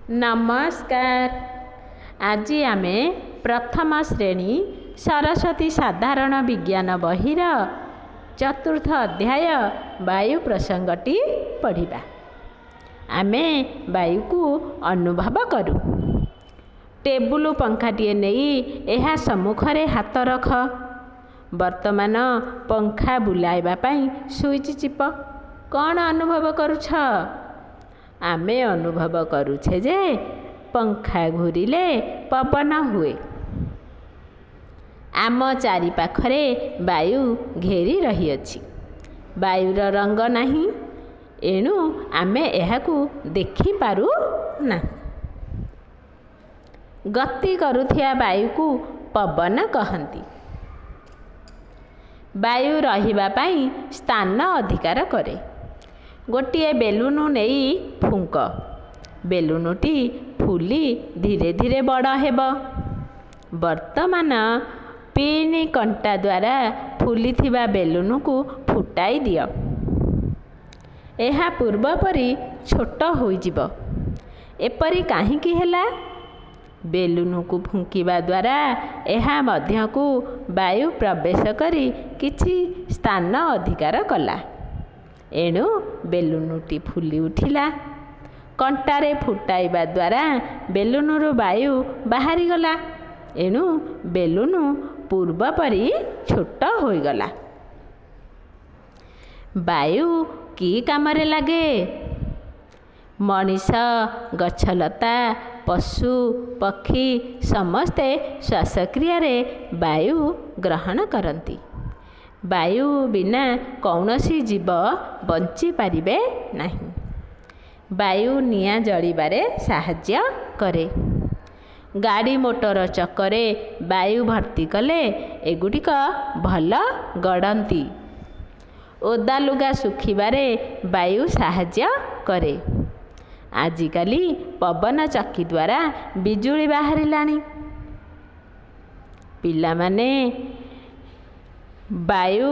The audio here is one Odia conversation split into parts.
ନମସ୍କାର। ଆଜି ଆମେ ପ୍ରଥମ ଶ୍ରେଣୀ ସରସ୍ୱତୀ ସାଧାରଣ ବିଜ୍ଞାନ ବହିର ଚତୁର୍ଥ ଅଧ୍ୟାୟ ବାୟୁ ପ୍ରସଙ୍ଗଟି ପଢ଼ିବା। ଆମେ ବାୟୁକୁ ଅନୁଭବ କରୁ। ଟେବୁଲ ପଙ୍ଖାଟିଏ ନେଇ ଏହା ସମ୍ମୁଖରେ ହାତ ରଖ। ବର୍ତ୍ତମାନ ପଙ୍ଖା ବୁଲାଇବା ପାଇଁ ସୁଇଚ୍ ଚିପ। କ'ଣ ଅନୁଭବ କରୁଛ? ଆମେ ଅନୁଭବ କରୁଛେ ଯେ ପଙ୍ଖା ଘୂରିଲେ ପବନ ହୁଏ। ଆମ ଚାରିପାଖରେ ବାୟୁ ଘେରି ରହିଅଛି। ବାୟୁର ରଙ୍ଗ ନାହିଁ, ଏଣୁ ଆମେ ଏହାକୁ ଦେଖିପାରୁ ନାହୁଁ। ଗତି କରୁଥିବା ବାୟୁକୁ ପବନ କହନ୍ତି। ବାୟୁ ରହିବା ପାଇଁ ସ୍ଥାନ ଅଧିକାର କରେ। ଗୋଟିଏ ବେଲୁନ ନେଇ ଫୁଙ୍କ। ବେଲୁନଟି ଫୁଲି ଧୀରେ ଧୀରେ ବଡ଼ ହେବ। ବର୍ତ୍ତମାନ ପିନ୍ କଣ୍ଟା ଦ୍ୱାରା ଫୁଲିଥିବା ବେଲୁନକୁ ଫୁଟାଇ ଦିଅ। ଏହା ପୂର୍ବ ପରି ଛୋଟ ହୋଇଯିବ। ଏପରି କାହିଁକି ହେଲା? ବେଲୁନକୁ ଫୁଙ୍କିବା ଦ୍ୱାରା ଏହା ମଧ୍ୟକୁ ବାୟୁ ପ୍ରବେଶ କରି କିଛି ସ୍ଥାନ ଅଧିକାର କଲା, ଏଣୁ ବେଲୁନଟି ଫୁଲି ଉଠିଲା। କଣ୍ଟାରେ ଫୁଟାଇବା ଦ୍ୱାରା ବେଲୁନରୁ ବାୟୁ ବାହାରିଗଲା, ଏଣୁ ବେଲୁନ ପୂର୍ବ ପରି ଛୋଟ ହୋଇଗଲା। ବାୟୁ କି କାମରେ ଲାଗେ? ମଣିଷ, ଗଛଲତା, ପଶୁ ପକ୍ଷୀ ସମସ୍ତେ ଶ୍ୱାସକ୍ରିୟାରେ ବାୟୁ ଗ୍ରହଣ କରନ୍ତି। ବାୟୁ ବିନା କୌଣସି ଜୀବ ବଞ୍ଚିପାରିବେ ନାହିଁ। ବାୟୁ ନିଆଁ ଜଳିବାରେ ସାହାଯ୍ୟ କରେ। ଗାଡ଼ି ମୋଟର ଚକରେ ବାୟୁ ଭର୍ତ୍ତି କଲେ ଏଗୁଡ଼ିକ ଭଲ ଗଡ଼ନ୍ତି। ଓଦା ଲୁଗା ଶୁଖିବାରେ ବାୟୁ ସାହାଯ୍ୟ କରେ। ଆଜିକାଲି ପବନ ଚକି ଦ୍ୱାରା ବିଜୁଳି ବାହାରିଲାଣି। ପିଲାମାନେ, ବାୟୁ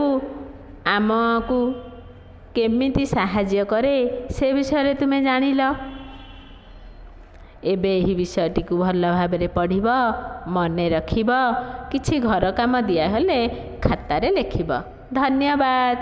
ଆମକୁ କେମିତି ସାହାଯ୍ୟ କରେ ସେ ବିଷୟରେ ତୁମେ ଜାଣିଲ। ଏବେ ଏହି ବିଷୟଟିକୁ ଭଲ ଭାବରେ ପଢ଼ିବ, ମନେ ରଖିବ। କିଛି ଘର କାମ ଦିଆହେଲେ ଖାତାରେ ଲେଖିବ। ଧନ୍ୟବାଦ।